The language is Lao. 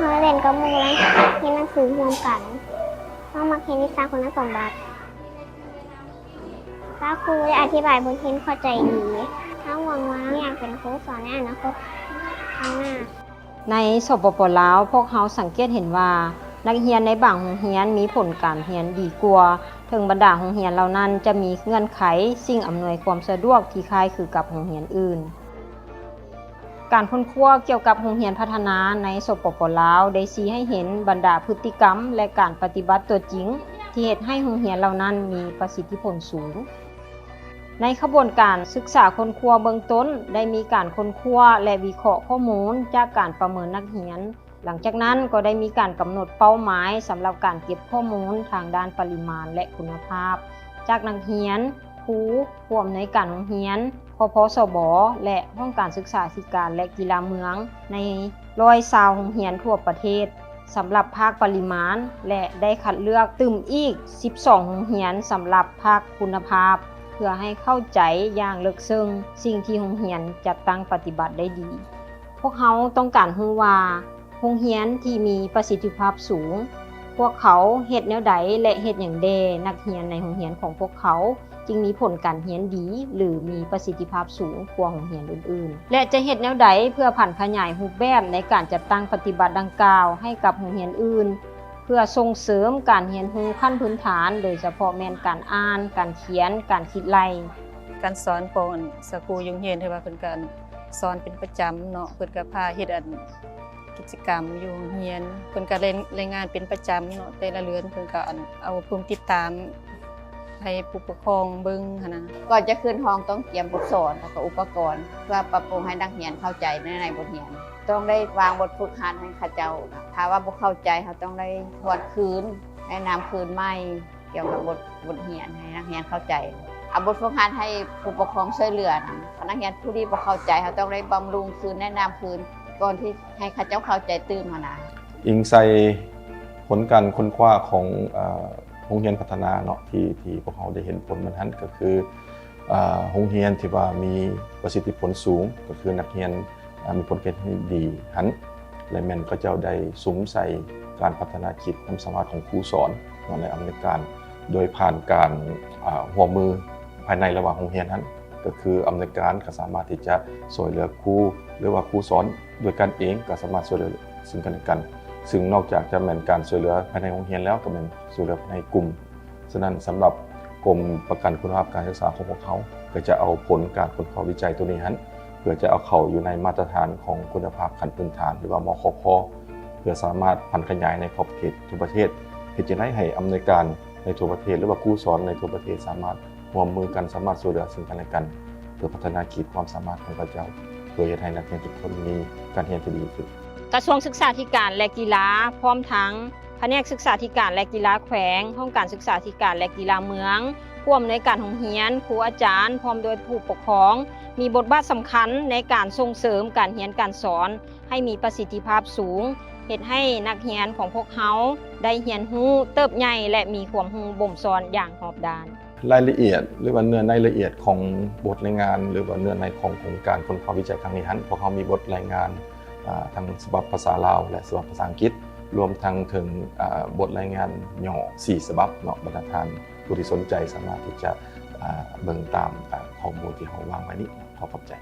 ເຮົາເຫຼັ້ນກັບໝູ່ ແລະ ຮຽນໜັງສືຮ່ວມກັນ. ເຮົາມັກຮຽນວິຊາຄຸນສົມບັດ. ພະຄູໄດ້ອະທິບາຍບົດຮຽນເຂົ້າໃຈດີ. ເຮົາຫວັງວ່າເຮົາຢາກເປັນຄູສອນໃນອະນາຄົດຂ້າງໜ້າ. ໃນ ສປປ ລາວ, ພວກເຮົາສັງເກດເຫັນວ່າ ນັກຮຽນໃນບາງໂຮງຮຽນມີຜົນການຮຽນດີກວ່າ, ເຖິງບັນດາໂຮງຮຽນເຫຼົ່ານັ້ນຈະມີເງື່ອນໄຂ, ສິ່ງອຳນວຍຄວາມສະດວກທີ່ຄ້າຍຄືກັບໂຮງຮຽນອື່ນ. ການຄົ້ນຄວ້າກ່ຽວກັບໂຮງຮຽນພັດທະນາໃນ ສປປ ລາວ ໄດ້ຊີ້ໃຫ້ເຫັນບັນດາພຶດຕິກຳ ແລະ ການປະຕິບັດຕົວຈິງ ທີ່ເຮັດໃຫ້ໂຮງຮຽນເຫຼົ່ານັ້ນມີປະສິດທິຜົນສູງ. ໃນຂະບວນການສຶກສາຄົ້ນຄວ້າເບື້ອງຕົ້ນ ໄດ້ມີການຄົ້ນຄວ້າ ແລະ ວິເຄາະຂໍ້ມູນຈາກການປະເມີນນັກຮຽນ. ຫຼັງຈາກນັ້ນກໍໄດ້ມີການກຳນົດເປົ້າໝາຍສຳລັບການເກັບຂໍ້ມູນທາງດ້ານປະລິມານ ແລະ ຄຸນນະພາບ ຈາກນັກຮຽນ, ຄູ, ຜູ້ອຳນວຍການໂຮງຮຽນ, ຄພສບ ແລະ ຫ້ອງການສຶກສາທິການ ແລະ ກິລາເມືອງ ໃນຮ້ອຍຊາວໂຮງຮຽນທົ່ວປະເທດ ສຳລັບພາກປະລິມານ ແລະ ໄດ້ຄັດເລືອກຕື່ມອີກສິບສອງໂຮງຮຽນສຳລັບພາກຄຸນນະພາບ ເພື່ອໃຫ້ເຂົ້າໃຈຢ່າງເລິກເຊິ່ງສິ່ງທີ່ໂຮງຮຽນຈັດຕັ້ງປະຕິບັດໄດ້ດີ. ພວກເຮົາຕ້ອງການຮູ້ວ່າ ໂຮງຮຽນທີ່ມີປະສິດທິພາບສູງ, ພວກເຂົາເຮັດແນວໃດ ແລະ ເຮັດຫຍັງແດ່ ນັກຮຽນໃນໂຮງຮຽນຂອງພວກເຂົາຈຶ່ງມີຜົນການຮຽນດີ ຫຼື ມີປະສິດທິພາບສູງກວ່າໂຮງຮຽນອື່ນໆ ແລະ ຈະເຮັດແນວໃດເພື່ອຜັນຂະຫຍາຍຮູບແບບໃນການຈັດຕັ້ງປະຕິບັດດັ່ງກ່າວໃຫ້ກັບໂຮງຮຽນອື່ນ ເພື່ອສົ່ງເສີມການຮຽນຮູ້ຂັ້ນພື້ນຖານ, ໂດຍສະເພາະແມ່ນການອ່ານ, ການຂຽນ, ການຄິດໄລ່. ການສອນຂອງອັນສະຄູຢູ່ໂຮງຮຽນ ຖືວ່າເພິ່ນກະອັນສອນເປັນປະຈຳເນາະ, ເພິ່ນກະພາເຮັດອັນ ກິດຈະກຳຢູ່ໂຮງຮຽນ ເພິ່ນກະໄດ້ລາຍງານເປັນປະຈຳເນາະ, ແຕ່ລະເດືອນເພິ່ນກະອັນເອົາຜູ້ຕິດຕາມໃຫ້ຜູ້ປົກຄອງເບິ່ງຫັ້ນນະ. ກ່ອນຈະຂຶ້ນຫ້ອງຕ້ອງກຽມບົດສອນ ແລ້ວກໍອຸປະກອນ ເພື່ອປັບປຸງໃຫ້ນັກຮຽນເຂົ້າໃຈໃນ ໃນບົດຮຽນ. ຕ້ອງໄດ້ວາງບົດຝຶກຫັດໃຫ້ເຂົາເຈົ້ານະ, ຖ້າວ່າບໍ່ເຂົ້າໃຈ ເຮົາຕ້ອງໄດ້ທວນຄືນ, ແນະນຳຄືນໃໝ່ ກ່ຽວກັບບົດ ບົດຮຽນໃຫ້ນັກຮຽນເຂົ້າໃຈ. ເອົາບົດຝຶກຫັດໃຫ້ຜູ້ປົກຄອງຊ່ວຍເຫຼືອນຳ, ຄັນນັກຮຽນຜູ້ທີ່ບໍ່ເຂົ້າໃຈ ເຮົາຕ້ອງໄດ້ບຳລຸງຄືນ, ແນະນຳຄືນ ກ່ອນທີ່ໃຫ້ເຂົາເຈົ້າເຂົ້າໃຈຕື່ມຫັ້ນນະ. ອີງໃສ່ຜົນການຄົ້ນຄວ້າຂອງ ເອີ ໂຮງຮຽນພັດທະນາເນາະ ທີ່ ທີ່ພວກເຮົາໄດ້ເຫັນຜົນມັນຫັ້ນ ກໍຄື ເອີ ໂຮງຮຽນທີ່ວ່າມີປະສິດທິຜົນສູງ ກໍຄືນັກຮຽນ ອາ ມີຜົນການຮຽນດີຫັ້ນ ແລະ ແມ່ນເຂົາເຈົ້າໄດ້ສຸມໃສ່ການພັດທະນາຂີດຄວາມສາມາດຂອງຄູສອນເນາະ ແລະ ອຳນວຍການ ໂດຍຜ່ານການ ອາ ຮ່ວມມືພາຍໃນລະຫວ່າງໂຮງຮຽນຫັ້ນ ກໍຄືອຳນວຍການກໍສາມາດທີ່ຈະຊ່ວຍເຫຼືອຄູ ຫຼືວ່າຄູສອນດ້ວຍກັນເອງກໍສາມາດຊ່ວຍເຫຼືອຊຶ່ງກັນແລະກັນ. ຊຶ່ງນອກຈາກຈະແມ່ນການຊ່ວຍເຫຼືອພາຍໃນໂຮງຮຽນແລ້ວ ກໍແມ່ນຊ່ວຍເຫຼືອພາຍໃນກຸ່ມ. ສະນັ້ນ ສຳລັບກົມປະກັນຄຸນນະພາບການສຶກສາຂອງພວກເຮົາ ກໍຈະເອົາຜົນການຄົ້ນຄວ້າວິໄຈໂຕນີ້ຫັ້ນ ເພື່ອຈະເອົາເຂົ້າຢູ່ໃນມາດຕະຖານຂອງຄຸນນະພາບຂັ້ນພື້ນຖານ ຫຼືວ່າ ມຂພ ເພື່ອສາມາດຜັນຂະຫຍາຍໃນຂອບເຂດທົ່ວປະເທດ. ເຮັດຈັ່ງໃດໃຫ້ອຳນວຍການໃນທົ່ວປະເທດ ຫຼືວ່າຄູສອນໃນທົ່ວປະເທດ ສາມາດຮ່ວມມືກັນ, ສາມາດຊ່ວຍເຫຼືອຊຶ່ງກັນແລະກັນ ເພື່ອພັດທະນາຂີດຄວາມສາມາດຂອງເຂົາເຈົ້າ ເພື່ອເຮັດໃຫ້ນັກຮຽນທຸກຄົນມີການຮຽນທີ່ດີຂຶ້ນ. ກະຊວງສຶກສາທິການ ແລະ ກິລາ ພ້ອມທັງ ພະແນກສຶກສາທິການ ແລະ ກິລາແຂວງ, ຫ້ອງການສຶກສາທິການ ແລະ ກິລາເມືອງ, ຜູ້ອຳນວຍການໂຮງຮຽນ, ຄູອາຈານ ພ້ອມດ້ວຍຜູ້ປົກຄອງ ມີບົດບາດສຳຄັນໃນການສົ່ງເສີມການຮຽນການສອນໃຫ້ມີປະສິດທິພາບສູງ, ເຮັດໃຫ້ນັກຮຽນຂອງພວກເຮົາໄດ້ຮຽນຮູ້, ເຕີບໃຫຍ່ ແລະ ມີຄວາມຮູ້ບົ່ມຊ້ອນຢ່າງຮອບດ້ານ. ລາຍລະອຽດ ຫຼືວ່າເນື້ອໃນລະອຽດຂອງບົດລາຍງານ ຫຼືວ່າເນື້ອໃນຂອງໂຄງການຄົ້ນຄວ້າວິໄຈຄັ້ງນີ້ຫັ້ນ ພວກເຮົາມີບົດລາຍງານ ອາ ທັງສະບັບພາສາລາວ ແລະ ສະບັບພາສາອັງກິດ ລວມທັງເຖິງ ອາ ບົດລາຍງານຫຍໍ້ສີ່ສະບັບເນາະ. ບັນດາທ່ານຜູ້ທີ່ສົນໃຈສາມາດທີ່ຈະ ອາ ເບິ່ງຕາມ ອາ ຂໍ້ມູນທີ່ເຮົາວາງໄວ້ນີ້. ຂໍຂອບໃຈ.